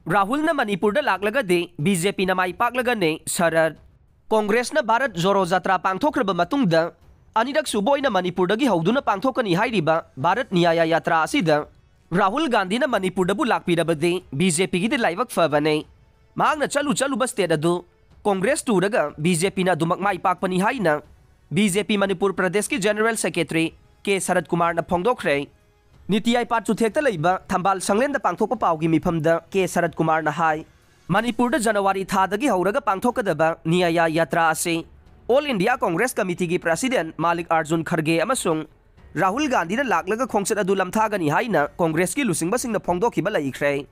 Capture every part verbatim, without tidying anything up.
ꯔꯥꯍꯨꯜꯅ ꯃꯅꯤꯄꯨꯔꯗ ꯂꯥꯛꯂꯒꯗꯤ B J ꯄꯤꯅ ꯃꯥꯏ ꯄꯥꯛꯂꯒꯅꯤ, ꯁꯔꯠ꯫ ꯀꯣꯡꯒ꯭ꯔꯦꯁꯅ ꯚꯥꯔꯠ ꯖꯣꯔꯣ ꯖꯥꯇ꯭ꯔꯥ ꯄꯥꯡꯊꯣꯛꯈ꯭ꯔꯕ ꯃꯇꯨꯡꯗ ꯑꯅꯤꯔꯛ ꯁꯨꯕ ꯑꯣꯏꯅ ꯃꯅꯤꯄꯨꯔꯗꯒꯤ ꯍꯧꯗꯨꯅ ꯄꯥꯡꯊꯣꯛꯀꯅꯤ ꯍꯥꯏꯔꯤꯕ ꯚꯥꯔꯠ ꯅ꯭ꯌꯥꯌ ꯌꯥꯇ꯭ꯔꯥ ꯑꯁꯤꯗ ꯔꯥꯍꯨꯜ ꯒꯥꯟꯙꯤꯅ ꯃꯅꯤꯄꯨꯔꯗꯕꯨ ꯂꯥꯛꯄꯤꯔꯕꯗꯤ ꯕꯤ ꯖꯦ ꯄꯤꯒꯤꯗꯤ ꯂꯥꯏꯕꯛ ꯐꯕꯅꯤ꯫ ꯃꯍꯥꯛꯅ ꯆꯠꯂꯨ ꯆꯠꯂꯨꯕ ꯁ꯭ꯇꯦꯠ ꯑꯗꯨ ꯀꯣꯡꯒ꯭ꯔꯦꯁ ꯇꯨꯔꯒ ꯕꯤ ꯖꯦ ꯄꯤꯅ ꯑꯗꯨꯃꯛ ꯃꯥꯏ ꯄꯥꯛꯄꯅꯤ ꯍꯥꯏꯅ ꯕꯤ ꯖꯦ ꯄꯤ ꯃꯅꯤꯄꯨꯔ ꯄ꯭ꯔꯗꯦꯁꯀꯤ ꯖꯦꯅꯔꯦꯜ ꯁꯦꯀ꯭ꯔꯦꯇꯔꯤ ꯀꯦ ꯁꯔꯠ ꯀꯨꯃꯥꯔꯅ ꯐꯣꯡꯗꯣꯛꯈ꯭ꯔꯦ꯫ ꯅꯤꯇꯤ ꯑꯥꯌꯣꯒ ꯆꯨꯊꯦꯛꯇ ꯂꯩꯕ ꯊꯝꯕꯥꯜ ꯁꯪꯂꯦꯟꯗ ꯄꯥꯡꯊꯣꯛꯄ ꯄꯥꯎꯒꯤ ꯃꯤꯐꯝꯗ ꯀꯦ ꯁꯔꯠ ꯀꯨꯃꯥꯔꯅ ꯍꯥꯏ, ꯃꯅꯤꯄꯨꯔꯗ ꯖꯅꯋꯥꯔꯤ ꯊꯥꯗꯒꯤ ꯍꯧꯔꯒ ꯄꯥꯡꯊꯣꯛꯀꯗꯕ ꯅ꯭ꯌꯥꯌ ꯌꯥꯇ꯭ꯔꯥ ꯑꯁꯤ ꯑꯣꯜ ꯏꯟꯗꯤꯌꯥ ꯀꯣꯡꯒ꯭ꯔꯦꯁ ꯀꯃꯤꯇꯤꯒꯤ ꯄ꯭ꯔꯁꯤꯗꯦꯟꯠ ꯃꯥꯂꯤꯛ ꯑꯥꯔꯖꯨꯟ ꯈꯔꯒꯦ ꯑꯃꯁꯨꯡ ꯔꯥꯍꯨꯜ ꯒꯥꯟꯙꯤꯅ ꯂꯥꯛꯂꯒ ꯈꯣꯡꯆꯠ ꯑꯗꯨ ꯂꯝꯊꯥꯒꯅꯤ ꯍꯥꯏꯅ ꯀꯣꯡꯒ꯭ꯔꯦꯁꯀꯤ ꯂꯨꯆꯤꯡꯕꯁꯤꯡꯅ ꯐꯣꯡꯗꯣꯛꯈꯤꯕ ꯂꯩꯈ꯭ꯔꯦ꯫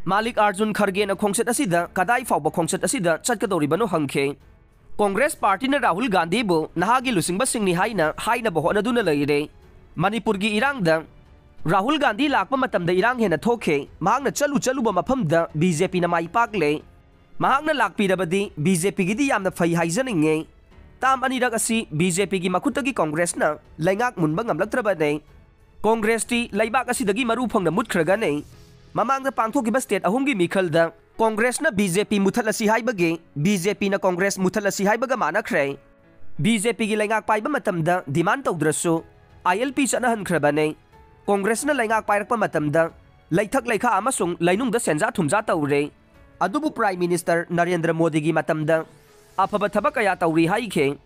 ꯃꯥꯂꯤꯛ ꯑꯥꯔꯖꯨꯟ ꯈꯔꯒꯦꯅ ꯈꯣꯡꯆꯠ ꯑꯁꯤꯗ ꯀꯗꯥꯏ ꯐꯥꯎꯕ ꯈꯣꯡꯆꯠ ꯑꯁꯤꯗ ꯆꯠꯀꯗꯧꯔꯤꯕꯅꯣ ꯍꯪꯈꯤ꯫ ꯀꯣꯡꯒ꯭ꯔꯦꯁ ꯄꯥꯔꯇꯤꯅ ꯔꯥꯍꯨꯜ ꯒꯥꯟꯙꯤꯕꯨ ꯅꯍꯥꯒꯤ ꯂꯨꯆꯤꯡꯕꯁꯤꯡꯅꯤ ꯍꯥꯏꯅ ꯍꯥꯏꯅꯕ ꯍꯣꯠꯅꯗꯨꯅ ꯂꯩꯔꯦ꯫ ꯃꯅꯤꯄꯨꯔꯒꯤ ꯏꯔꯥꯡꯗ ꯔꯥꯍꯨꯜ ꯒꯥꯟꯙꯤ ꯂꯥꯛꯄ ꯃꯇꯝꯗ ꯏꯔꯥꯡ ꯍꯦꯟꯅ ꯊꯣꯛꯈꯤ꯫ ꯃꯍꯥꯛꯅ ꯆꯠꯂꯨ ꯆꯠꯂꯨꯕ ꯃꯐꯝꯗ ꯕꯤ ꯖꯦ ꯄꯤꯅ ꯃꯥꯏ ꯄꯥꯛꯂꯦ꯫ ꯃꯍꯥꯛꯅ ꯂꯥꯛꯄꯤꯔꯕꯗꯤ ꯕꯤ ꯖꯦ ꯄꯤꯒꯤꯗꯤ ꯌꯥꯝꯅ ꯐꯩ ꯍꯥꯏꯖꯅꯤꯡꯉꯦ꯫ ꯇꯥꯝ ꯑꯅꯤꯔꯛ ꯑꯁꯤ ꯕꯤ ꯖꯦ ꯄꯤꯒꯤ ꯃꯈꯨꯠꯇꯒꯤ ꯀꯣꯡꯒ꯭ꯔꯦꯁꯅ ꯂꯩꯉꯥꯛ ꯃꯨꯟꯕ ꯉꯝꯂꯛꯇ꯭ꯔꯕꯅꯦ꯫ ꯀꯣꯡꯒ꯭ꯔꯦꯁꯇꯤ ꯂꯩꯕꯥꯛ ꯑꯁꯤꯗꯒꯤ ꯃꯔꯨ ꯐꯪꯅ ꯃꯨꯠꯈ꯭ꯔꯒꯅꯤ꯫ ꯃꯃꯥꯡꯗ ꯄꯥꯡꯊꯣꯛꯈꯤꯕ ꯁ꯭ꯇꯦꯠ ꯑꯍꯨꯝꯒꯤ ꯃꯤꯈꯜꯗ ꯀꯣꯡꯒ꯭ꯔꯦꯁꯅ ꯕꯤ ꯖꯦ ꯄꯤ ꯃꯨꯊꯠꯂꯁꯤ ꯍꯥꯏꯕꯒꯤ, ꯕꯤ ꯖꯦ ꯄꯤꯅ ꯀꯣꯡꯒ꯭ꯔꯦꯁ ꯃꯨꯊꯠꯂꯁꯤ ꯍꯥꯏꯕꯒ ꯃꯥꯟꯅꯈ꯭ꯔꯦ꯫ ꯕꯤ ꯖꯦ ꯄꯤꯒꯤ ꯂꯩꯉꯥꯛ ꯄꯥꯏꯕ ꯃꯇꯝꯗ ꯗꯤꯃꯥꯟ ꯇꯧꯗ꯭ꯔꯁꯨ ꯑꯥꯏ ꯑꯦꯜ ꯄꯤ ꯆꯠꯅꯍꯟꯈ꯭ꯔꯕꯅꯦ꯫ ꯀꯣꯡꯒ꯭ꯔꯦꯁꯅ ꯂꯩꯉꯥꯛ ꯄꯥꯏꯔꯛꯄ ꯃꯇꯝꯗ ꯂꯩꯊꯛ ꯂꯩꯈꯥ ꯑꯃꯁꯨꯡ ꯂꯩꯅꯨꯡꯗ ꯁꯦꯟꯖꯥ ꯊꯨꯝꯖꯥ ꯇꯧꯔꯦ꯫ ꯑꯗꯨꯕꯨ ꯄ꯭ꯔꯥꯏꯝ ꯃꯤꯅꯤꯁꯇꯔ ꯅꯔꯦꯟꯗ꯭ꯔ ꯃꯣꯗꯤꯒꯤ ꯃꯇꯝꯗ ꯑꯐꯕ ꯊꯕꯛ ꯀꯌꯥ ꯇꯧꯔꯤ ꯍꯥꯏꯈꯤ꯫